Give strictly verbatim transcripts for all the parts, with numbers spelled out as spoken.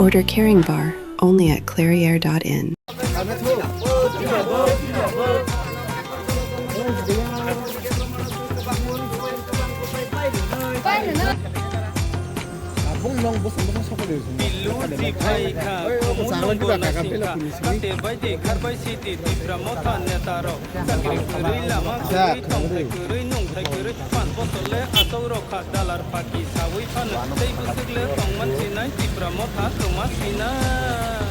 Order Caring Bar only at clairiere dot in. Bung nong bosong bosong sokol de. Bilu di pai kha, kumun nong bo nasing kha, kate bai di khar bai si di Tipra motha neta rok. Chakri kwrwi lama kwrwi, tongthai kwrwi, nungthai kwrwi, panch bosor le asok rok kha, dalar paki sawi phano, tei bwswk le tongman sinai Tipra motha kwma sinai.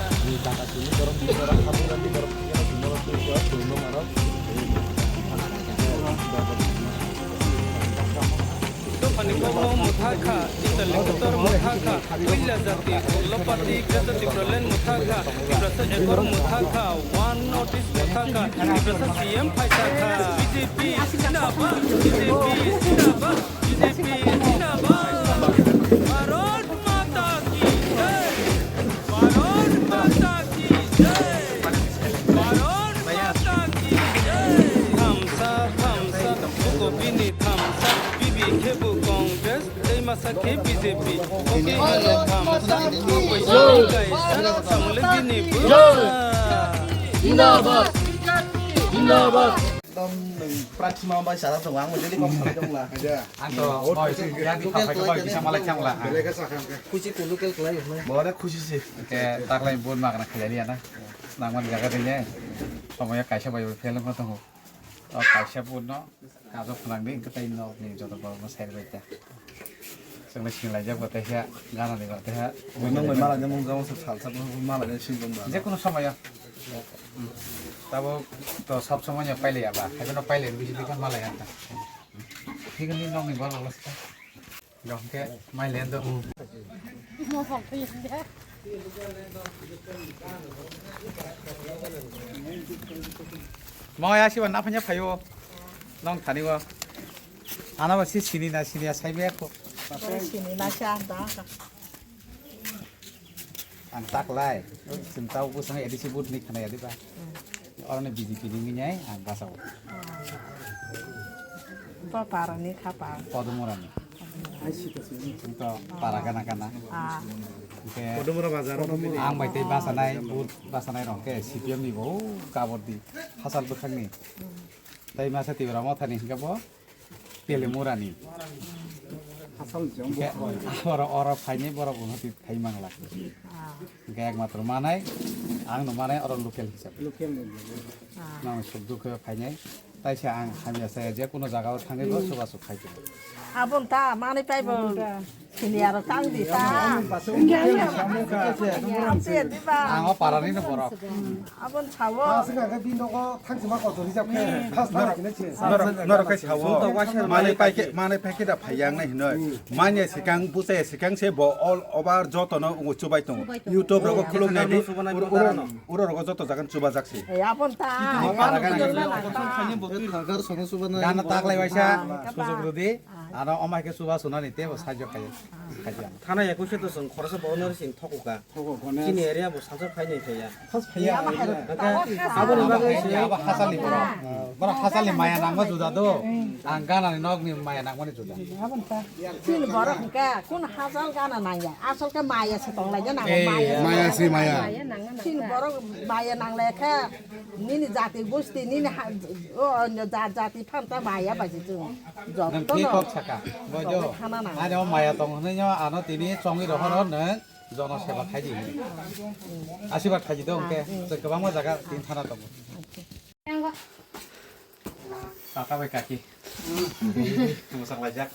Dophani kokno mwthakha, interlocutor mwthakha, puila jati, ulo party, Greater Tipraland mwthakha, Tiprasa Accord mwthakha, One North East mwthakha, Tiprasa C M phaisakha. B J P zindabad, B J P zindabad, B J P zindabad. Bharat Mata ki jai, Bharat Mata ki jai, Bharat Mata ki jai. Thamsa, thamsa, buko bini thamsa, bibi khebu Congress. Tei masa khe B J P. Oke, ano thamsa, oke, kaisa, samle bini bwsa. Zindabad. Zindabad. Ekdom nwng prathima bai chajak tongo, ang bo daily kok salai tongla. Ang to boy, ya di phapai ko boy, bisa malai changla. Belai khe sakha hwnkhe. Khusi ko local khlai hwnwi. Bo de khusi se. Ke taklai bon magna khlai liya na. Nangmani jaga de ye. Tomoya kaisa bai fel ma tongo. O kaisa bon no. Kajo phwnang di, hwnkhe tei nok ni joto borok no side bai ta. Chwng le sini laijak bo tei ha, gana ni bo tei ha. Nang bai mala ni mung jamo se sal sal mala ni sini dong ba. Je kono somoyo. Tabo to sob somoy no pailai ya ba. Haibo no pailai bisi dikha mala ya ta. Thik ni nok ni borok lo sta. Gam khe mai len do. Mo ya siwa na phanya phayo. Nong thani wa. Ana ba si sini na sini ya sai be ko. Sini na sa da. Ang taklai, chwng tabuk bwskango A D C vote ni khna ya diba? Oroni B J P ni wngwi nai ang bachao. Bo parani khapang. Kodumorani. Chwng to para gana gana. Ah. Hwnkhe Kodumora bazar. Ang bai tei bachanai, vote bachanai rok khe C P M ni bo kabor di, hachal bwkhakni. Tei masa Tipra Mothani hwnkhe bo Telemurani. Asal jong. Hwnkhe oro, oro phainai borok bo hati phai mangla. Ah. Hwnkhe ekmatro manai, ang no manai oro local hisab. Local ni. Ah. Nang suk dukhe phainai. Taisa ang hamya saya je kuno jaga o thangwi bo chubachu khai tong. Abon ta manai paibo. Sini aro tang di ta. Ang o parani no borok. Abon sawo. Aswk khe bini nogo thangsima kotor rijak khe. Khas norok, norok khe sawo. Manai paikhe, manai paikhe da phai yang nai hinoi. Manya sikang, buchaya sikang se bo all over joto no ungo chubai tongo. YouTube rogo khuluk nai di. Uro, uro, uro rogo joto jagan chubajak se. Abon ta. Gana taklai waisa. Sujok rudi. Ano omai khe chuba sunani tebo sajok khai. Khai ya. Thana ekwise to chwng khoroksa bo nori sini thokuka. Chini area bo sajok khai nai thaya. Aboni bagwi se abo hasalni borok. Borok hasalni maya nangma juda do. Ang ganani nokni maya nangmani juda. Chini borok hwnkhe kun hasal gana nangya. Asol khe maya se tonglai gana maya. Maya se maya. Chini borok maya nanglai khe nini jati gusti nini ha-, o onyo jat jati phanta maya bai se chwng. Nwng thik kok saka. Bo jo. Ani o maya tong hwnwi no ano tini chongwi rohor o nwng jono seba khaidi hwnwi. Asirwad khaidi do hwnkhe chwng kwbangma jaga tini thana tongo. Kaka bai kaki. Mwsak laijak.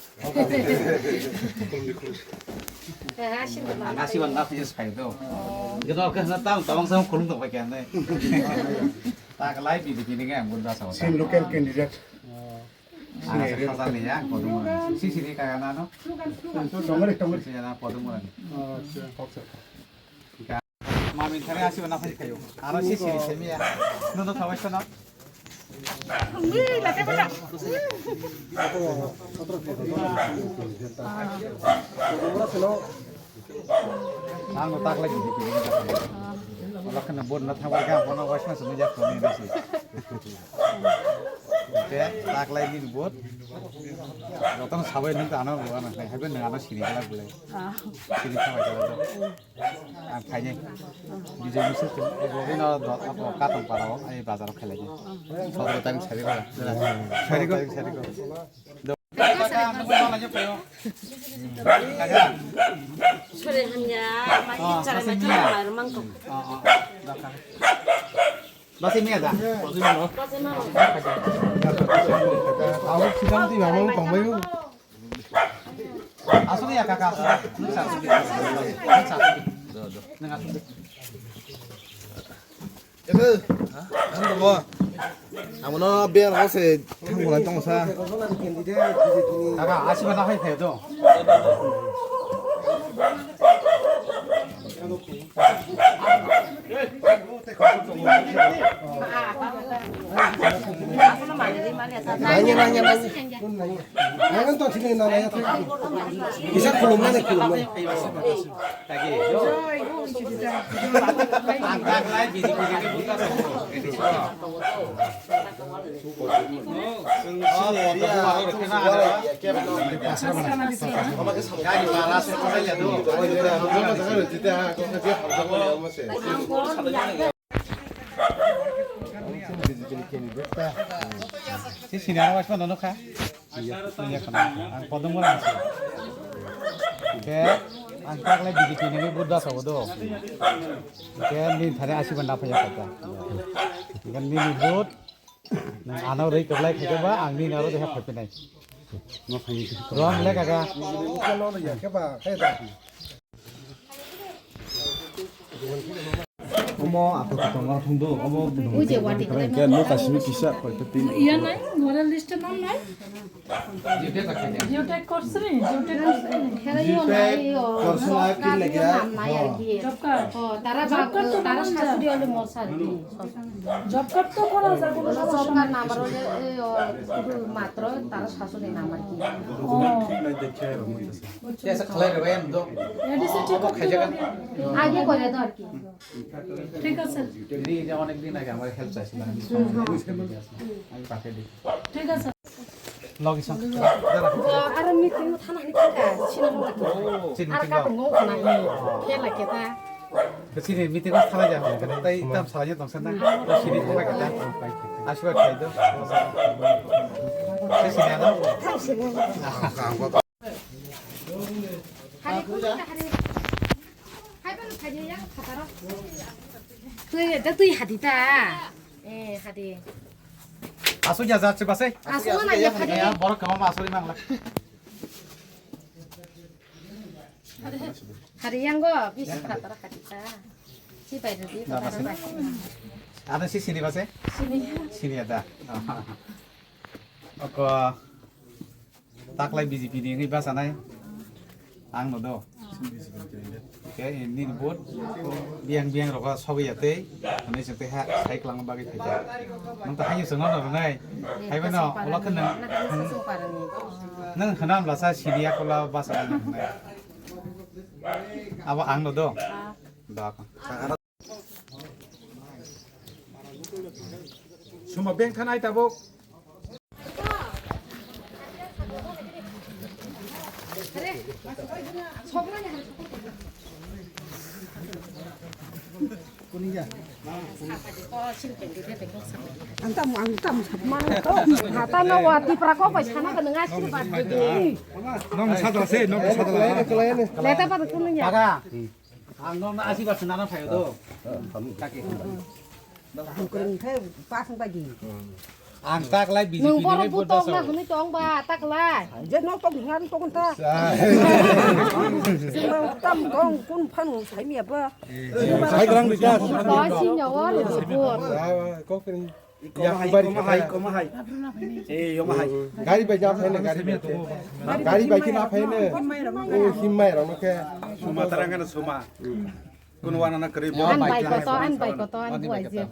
Ang asirwad na phiyas khai do. Gano khe na tam tabang sam khulum tong bai kya nai. Tak lai bi bi ni ngai ang bunda sa. Sin local candidate. Ang asa khajani ya, Kodumura. Sisini kaya nano? Tongri, tongri. Sisini na Kodumura ni. Acha, acha. Mamin thani asiba na phai khayo. Ano sisini semiya. Nono thabai sono. Ang no tak lagi di pini. Wala kena bor na thabar ga bono waisma sunu jak koni nasi. Te tak lagi ni bor. Jotono sabai nung ta ano bo ano hai, hai ben ano sini kala bulai. Sini sabai kala. Ang phainai. Bijay Mishra chwng ek loge no do-, abo Katon para o, ai bazar o khelai nai. Sotoro tarik sari ko. Sari ko. Sari ko. Sore hamya, mani chara mani mairum mangkok. Basi miya da. Basi mano. Abo sidang ti babo tongbai. Aswk ya kaka, aswk. Nwng sa aswk. Nwng sa aswk. Nwng aswk. Eko, ha? Ang tongmo. Amono beer house e thangmani tongsa. Kaka, asiba na hai phaio do. Nanya, nanya, nanya. Nanya to sini nanya ya. Bisa kulum mana kulum mana. Si sini ano wasma nono kha. Iya, iya, khana. Ang podong mo lang si. Ke, ang tak le bigi tini ni buddha sa bodo. Ke, ni thani asi banda phaya kata. Kan ni ni bud. Nang ano rei keblai khaja ba, ang ni naro deha phapi nai. Rom le kaga. Omo ako kitong ma thung do, omo. Ui je wati kene. Ke no kasimi kisa koi pati. Iya nai, moral list nam nai. Geotag korse ni, geotag korse ni. Geotag korse na ki lage. Job card. Job card to tara shasuri ole mosar. Job card to kora ja, kono somossa nei. Job card number ole, e, o, শুধু মাত্র তারা শাশুড়ি নাম আর কি। ও। Yes, khalai re bhai, am do. ADC ঠিক করতে হবে। আগে করে দাও আর কি। ঠিক আছে। দিদি, এই যে অনেক দিন আগে আমার হেল্প চাইছিল, আমি সময় করে দিয়ে আসলাম। আমি পাঠিয়ে দিই। ঠিক আছে। লগে সব। আরে মিটিং থানা হানি থাকা, সিনেমা লাগে। চিনি আর চিনি। কাপড় গো খানা হে, খেলা খেতা। Sini meeting o salai ja, tai tam salai ja tong sana. Sini thangla kata. Aswk khai do. Sini ada. Hari kun hari. Hai ban khai ya khataro. Tui da tui hadi ta. Eh, hadi. Aswk ya jat se base. Aswk na ya hadi. Ya borok kama ma aswk mangla. Hari yang go, bisa khataro khatita. Si pai dadi, khataro pai. Ada si sini base? Sini. Sini ada. Oko taklai B J P ni wngwi bachanai ang no do. Oke, ini bot biang biang rogo sogwi yatei, hwnwi se tei ha sai kwlangma bagwi phaikha. Nang ta hayu songno no rwnai. Haibai no, ola khe nang, nang khna amla sa sini ya kola bachanai nang hwnai. Abo ang no do. Da ko. Suma beng thanai tabuk. Ang tam, ang tam, hata no wa tipra ko pai sana ka nang asir bad de. Nong sadra se, nong sadra. Leta pa kun ya. Daga. Ang nokno asibad se nana phaio do. Kaki. Ang kwrwng khe pasang bagi. Ang taklai B J P ni borok ni butok na hwnwi tong ba taklai. Je nok tok ngan tok ta. Tam tong kun phan sai mi apa. Sai grang di kas. Ba si nyawa ru bur. Kok ni. Yang bari koma hai, koma hai. Eh, yoma hai. Gari bai jam hai na gari bai. Gari bai kina phai na. Oh, himmai rong ke. Suma tarang kana suma. Kun wana na kri bo. An bai koto, an bai koto, an buai je.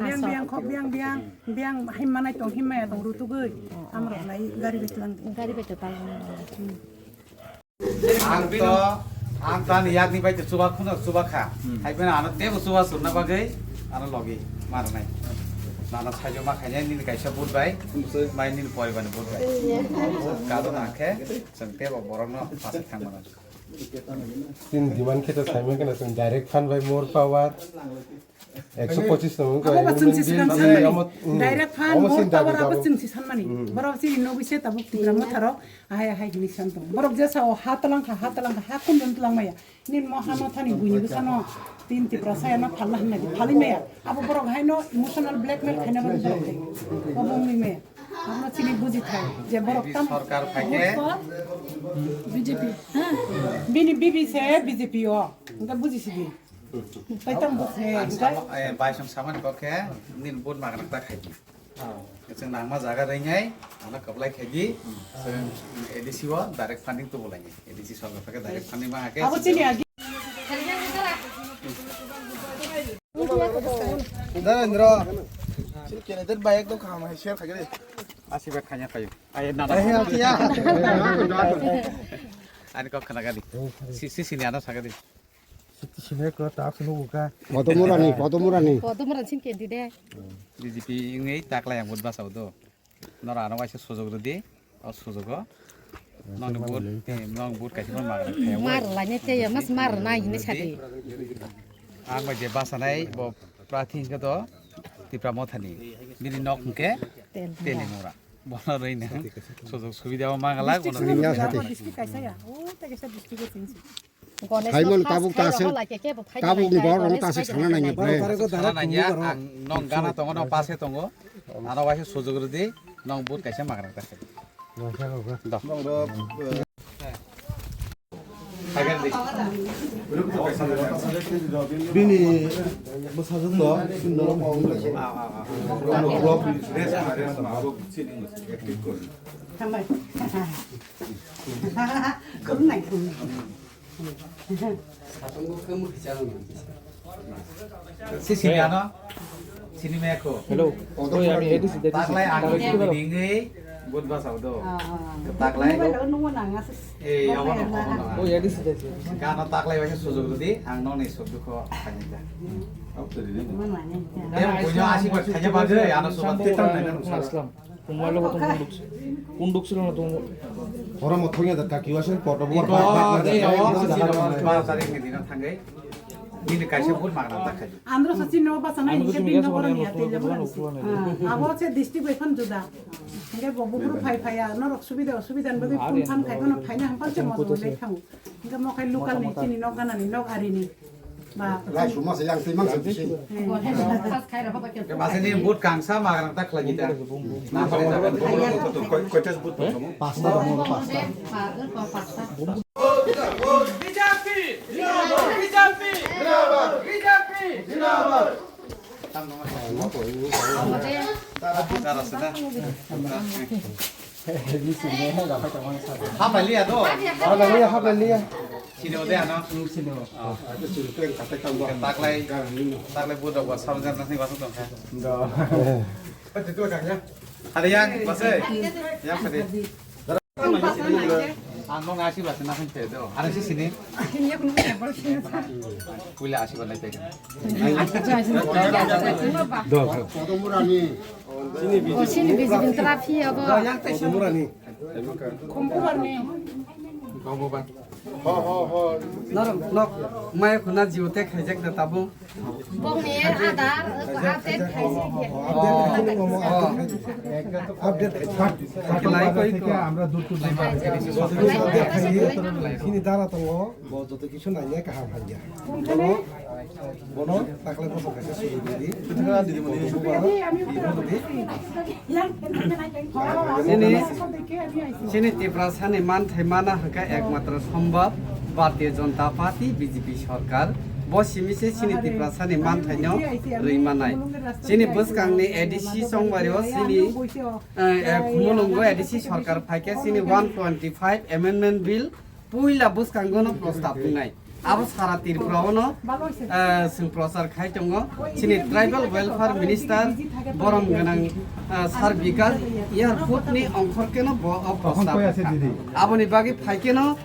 Biang biang khok biang biang biang himmanai tong himmai tong rutugui. Amrok nai gari bai tlang. Gari bai tlang. Ang to, ang to ani yakni bai to chuba khuna chuba kha. Hmm. Hai pena ano tebo chuba surna bagwi ano logi marnai. Nana saijo ma khainai nini kaisa but bai, mai nini poribar ni but bai. Iya. Kado na khe, chwng tebo borokno pasai thang mano. Chini demand khe to saimang kheno chwng direct fund by more power. Ekso pochis no wngkha. Abo ba chwng si sigang sanmani. Direct fund more power abo chwng si sanmani. Borok chini nugwi se tabuk Tipra Motha rok ahai ahai hinwi san tongo. Borok jesa o ha twlang kha, ha twlang kha, ha kundun twlang maya. Nini mo hano thani buini bwsano tin Tiprasa no phalna hinwi phalwi maya. Abo borok haino emotional blackmail khaina bagwi borok khai. Obo wngwi maya. Abono chini buji thai je borok tam sorkar phaikhe B J P, ha? Bini bibi se B J P o. Engka buji sidi. Tai tam bo se. Ang sama, eh, bai song samani kok khe nini vote magna ta khai. Chwng nangma jaga ringai, ano kaplai khaidi, chwng A D C o direct funding tubu laini. A D C sorkar thake direct funding ma hake. Abo chini agi. Narendra, chini candidate bai ekdom kaham hai share khaidi. Asirwad khanya kayo. Ayo nana. Eh, ya. Ani kok khana gadi. Si, si, sini ano sagadi. Siti sini ko tak sunu buka. Kodomurani, Kodomurani. Kodomurani sin kendi de. B J P wngwi taklai ang vote basao do. Nora ano waisa sujok rwdi. O sujogo. Nongni vote, eh, nong vote kaisa phano magra khayawi. Mar laine te ya, mas mar nai hini sadi. Ang bai je basanai bo prathi hingke to Tipra Mothani. Bini nok hingke Tel. Telimura. Bono rwina sujok subida o mangala. District bono sini rwina. District kaisa ya. O te kaisa district o sini. Ganesh Simon, tabuk ta se, tabuk ni borok rok ta se sana nangya bre. Sana nangya, ang nong gana tongo, nong pase tongo. Ano waisa sujok rwdi, nong vote kaisa magra ta se. Do. Bini bwsajwk no, bini no. Hambai. Khum nai, khum nai. Sisini ano? Sini meko. Hello. Oi, ami A D C, A D C. Taklai ang bini vote basao do. Ah, ah. Taklai. Mobile o nungo nang asa. Eh, abo no, abo no. Oi, A D C, A D C. Gana taklai waisa sujok rwdi, ang noni suk dukho khainai da. Mama nai. Em, punya asik buat khaja bagwi, ano sobat. Aslam. Tongmalo ko tong kunduk. Kunduk silo na tong. Oro mo thongya da kaki wasen poto bo. Ito, ito, sisi no, bar tarik ni dino thangwi. Nini kaisa vote magna ta khai. Andro sa chini no basa na hinke bin no boron ya tele boron. Abo se district bai phan juda. Hinke bo buburu phai phai ya norok subida subida ni bagwi phone phan khai kono phaina hampang se mo le thang. Hinke mo khai local ni chini nok gana ni nok ari ni. Ba. Lai suma se yang timang se bisi. Ke masa ni vote kangsa magrang ta khlagi ta. Koi, koi tas vote mo? Pasta mo, pasta. B J P! B J P! B J P! Tara sida. Hambai liya to? Hambai liya, hambai liya. Sini ode ano? Sini. Taklai, taklai budak buat sabar jangan nih masuk dong. Ada yang, masih? Yang tadi. Ang nong asi basa na hwn do. Ano si sini? Puila asi ba nai tega. Do. Sini B J P tra phi abo. Kombubarni. Kombubar. Norok nok mai khuna jibo te khaijak da tabuk. Bokni adar update khaijak ya. Update khaijak. Khlai koi ko. Sini dara tongo, bo joto kisu nai kaham hanja. Bono taklai bosong kaisa sujui di. Chini, chini Tiprasani manthai mana hwnkha ekmatro sombhob Bharatiya Janata Party, B J P sorkar. Bo simi se chini Tiprasani manthaino rwi manai. Chini bwskangni A D C chongbario chini, eh, eh, Khumulwngo A D C sorkar phaikhe chini one twenty-five amendment bill puila bwskango no prostab wngnai. Abo sara Tripura o no, eh, chwng prochar khai tongo. Chini Tribal Welfare Minister borom gwnang, eh, Sir Bikash Yarput ni ongkhor khe no bo o prostab wngkha. Aboni bagwi phai khe no,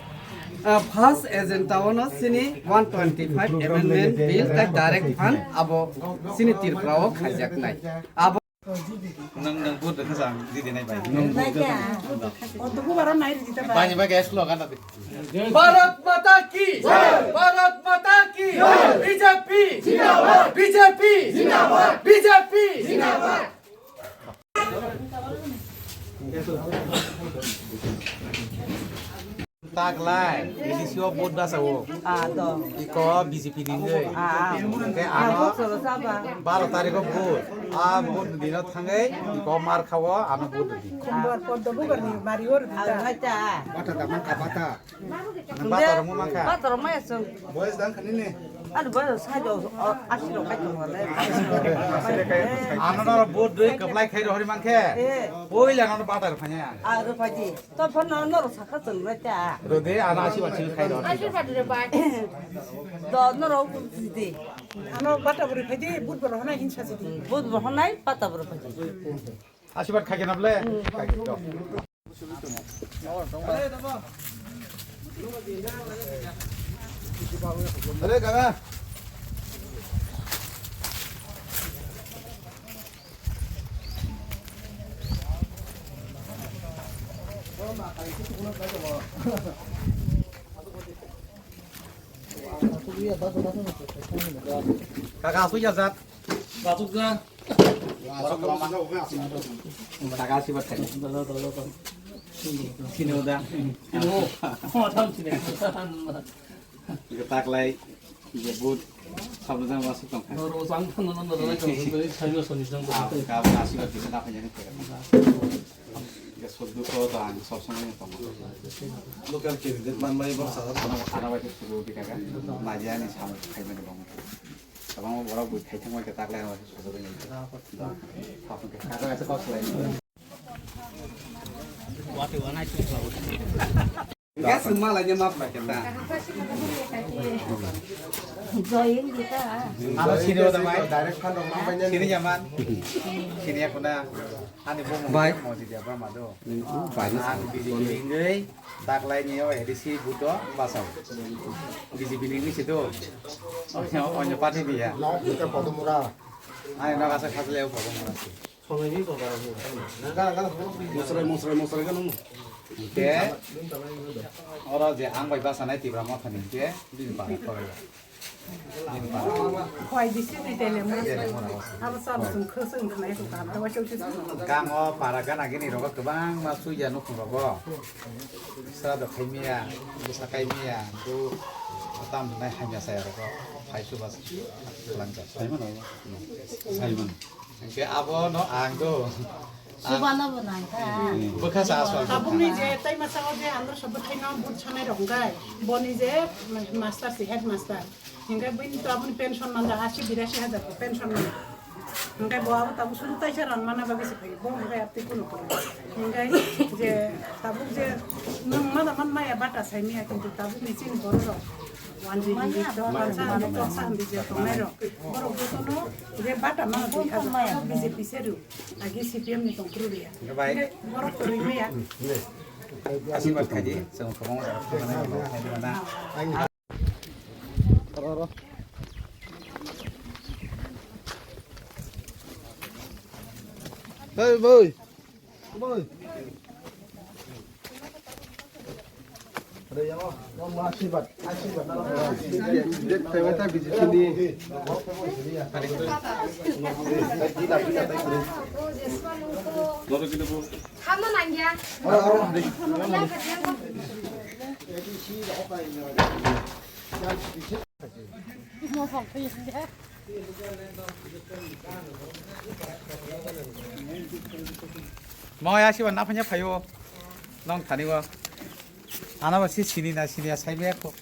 eh, first agenda o no chini one twenty-five amendment bill tei direct fund abo chini Tripura o khaijaknai. Abo Nang nang vote kha sa di di nai bai. Nang vote kha. O to ku baron nai di ta bai. Bai bai gas lo kan tadi. Bharat Mata ki jai! Bharat Mata ki jai! B J P zindabad! B J P zindabad! B J P zindabad! Taklai, A D C o vote basa o. Ah, to. Iko B J P ni ngai. Ah, ah. Hingke ano baro tarikh o vote. Ah, vote dino thangai, iko mar khawo, ano vote di. Khumbar poddo bubar ni mari or. Ah, hai ta. Bata da mangkha bata. Bata rong mangkha. Bata rong maya sung. Boys dang khani ne. Ano boys sai do, asi rong kai to le. Ano noro vote doi kaplai khai rohori mangkhe. Eh. Poila ano bata rong phanya. Ah, ro phaji. To phone no, norok sakha chwng bai ta. Rode, ano asi bati khai do. Asi bati re bai. Do norok di. Ano bata bwrwi phai di, but bwrwi hwnai hinsa si di. But bwrwi hwnai, bata bwrwi phai di. Asi bat khai kena ble. Khai do. Are kaka. Kaka, asuk ya, Zat. Asuk ya. Kaka, asuk ya. Sini udah. Sini. Oh, tahu sini. Taklai, je but, sabjang masuk tong. Noro jang thang no, noro lai tong, sai no soni jang. Ah, ka, ka, asi ba bisa dapat jadi. Ya, sudu ko ta, sob samai tong. Local candidate man mai bang sa. Ana, ana ba itu sudu kita kan. Maja ni sama, kayak mana bang. Sabang orang buat kayak macam taklai, orang sudu ni. Apa ke? Kata, kata kau selain. Gas malanya map lagi ta. Join kita. Ano sini udah mai. Direct fan dong, namanya sini nyaman. Sini aku na. Ani bo mau. Bai. Mau jadi apa madu? Bai. Ang B J P inggai. Taklai ni o A D C buto basau. B J P ni ni situ. Onyo, onyo party dia. Kita foto murah. Ani nak asa khas leo foto murah si. Mosrai, mosrai, mosrai ka nung. Hingke, oro je ang bai basa nai Tipra Motha ni hingke, bini para korai. Bini para. Khoi bisi ni tele mo. Tele mo na wasi. Abo sab sung khosung khnai ko kam ta wasi uti sung. Kang o para gana gini rogo kwbangma suya nukhung rogo. Sra do khai miya, bwsa kai miya, do tam nai hamya saya rogo. Phai su bas lang ja. Sai mano. Sai mano. Hingke abo no ang do. Subano bo nang kha. Bwkha sa aswk. Tabukni je tai masa o je andro sabo thaino but sanai rok hwnkhe boni je master si headmaster. Hingke bini to aboni pension manda asi birasi hajar ko pension manda. Hingke bo abo tabuk suru taisa ran mana bagwi se phai. Bo hingke apti kuno kuno. Hingke je tabuk je nung mana man maya bata sai miya kintu tabuk ni chini borok rok. Wanjwi hinjwi toksa hinjwi je tongnai rok. Borok jotono je bata mano twi kha B J P seru. Agi C P M ni tongphuru ya. Bai. Borok kwrwi maya. Asirwad khaidi, chwng kwbangma jaga thangmani rok khaidi mana. Hey, boy. Boy. Maya siba naphanya phayo nong thani o. Ana ba si sini na sini ya sai me ko.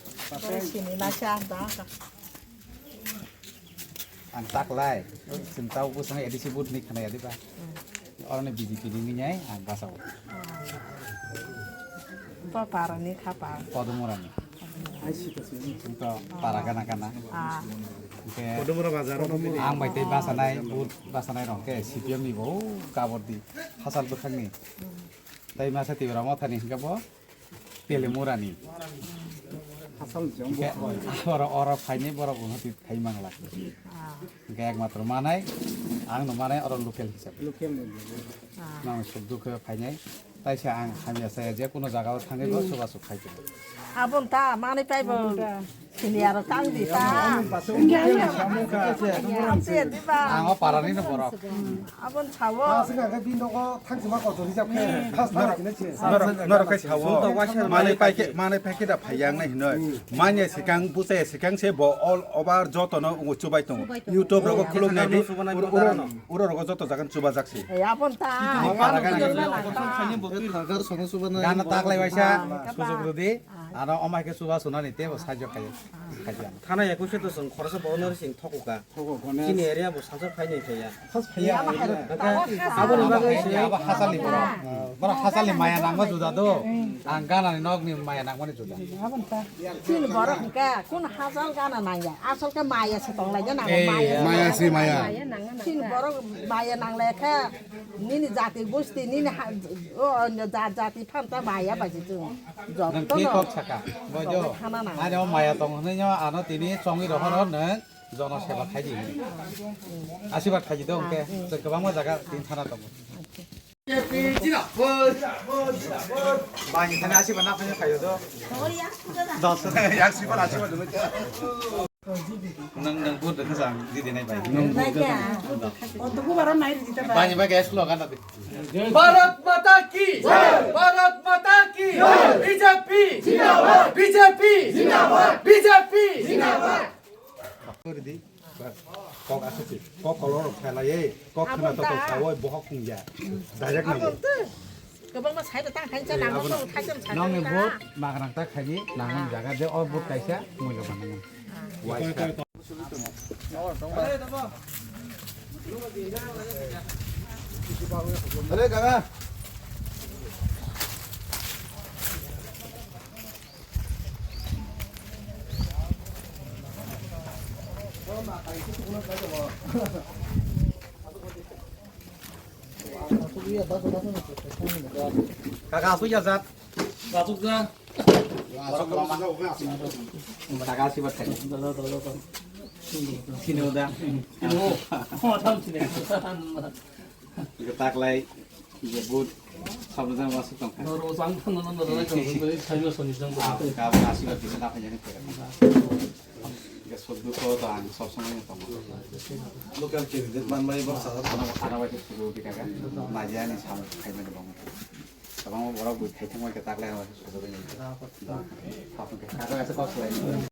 Sini na sa da. Ang taklai. Sini tau ko sang edisi but ni khana ya di ba. Orang ni B J P ni ni nyai ang basao. Ba para ni khapa. Kodumura ni. Singto para gana gana. Ah. Oke. Ang bai tei basanai, but basanai rong ke C P M ni bo kabor di hasal bwkhang ni. Tai masa Tipra Motha ni hingke bo Telemura ni. Hasal jong bo. Oro, oro phaini borok bo hati khai mangla. Ah. Hingke ekmatro manai Ang no mane oro local hisab. Local no. Nang suk duk khe phainai. Taisa ang hamya saya je kuno jaga o thangwi bo chubachu khai tong. Abon ta mani pai bo. Sini aro tang di ta. Ang o parani no borok. Abon sawo. Aswk ang khe bini nogo thangchima kotor rijak khe. Khas thangchina se. Norok, norok khe sawo. Manwi paikhe, manwi paikhe da phai yang nai hinoi. Manya sikang buchaya sikang se bo all over joto no chubai tongo. YouTube rogo khuluk nai di. Uro, uro rogo joto jagan chuba jak se. Abon ta. Gana taklai waisa sujok rudi. Ano omai khe chuba sunani tebo sajok khai. Thana ekwise to chwng khoroksa bo nori sing thokuka. Chini area bo sasak phainai phaiya. Aboni bagwi se abo hasalni borok. Borok hasalni maya nangma juda do. Ang ganani nokni maya nangmani juda. Chini borok hwnkhe kun hasal gana nangya. Asol khe maya se tonglaina nango, maya se. Maya se maya. Chini borok maya nanglai khe nini jati busti nini ha-, o onyo jat jati phanta maya bai se chwng. Nang thik kok saka. Bojo. Ani o maya tong hwnwi no ano tini chongwi rohor nang. Jono seba khaidi. Asirwad khaidi do hwnkhe. Chwng kwbangma jaga tin thana tongo. Bani thani asirwad na phani khayo do. Dos. Nang, nang vote rwkha jang, didi nai bai. Bani bai gas lo gana de. Bharat Mata ki! Bharat Mata ki! B J P! Zindabad! B J P! Zindabad! B J P! Zindabad! Kok asuk si, kok kolor khelai, kok khna to kok sawoi bohok khungya. Direct na. Kwbangma side ta khaisa nang kok khaisa. Nongni vote magrang ta khaidi, nangni jaga de o vote kaisa muilo manang. Waisa. Hale kaka. Kaka asuk ya jat. Asuk ja. Asuk ja. Kaka asuk bat kai. Sino da. Taklai. Iya, good. Sabjang masuk tong. Noro sang tong, noro noro tong, tong, tong, tong, tong, tong. Ah, kabo asirwad bisa na phanya ni kira. Iya, soddu ko tang, sob somoi tong. Local candidate man mai bor sa. Ana, ana bai sudu di kaga. Maja ni sam khai mai bang. Sabang borok bui khai thang mai ke taklai ana sudu ni. Apa ke? Kaga asa kok lai.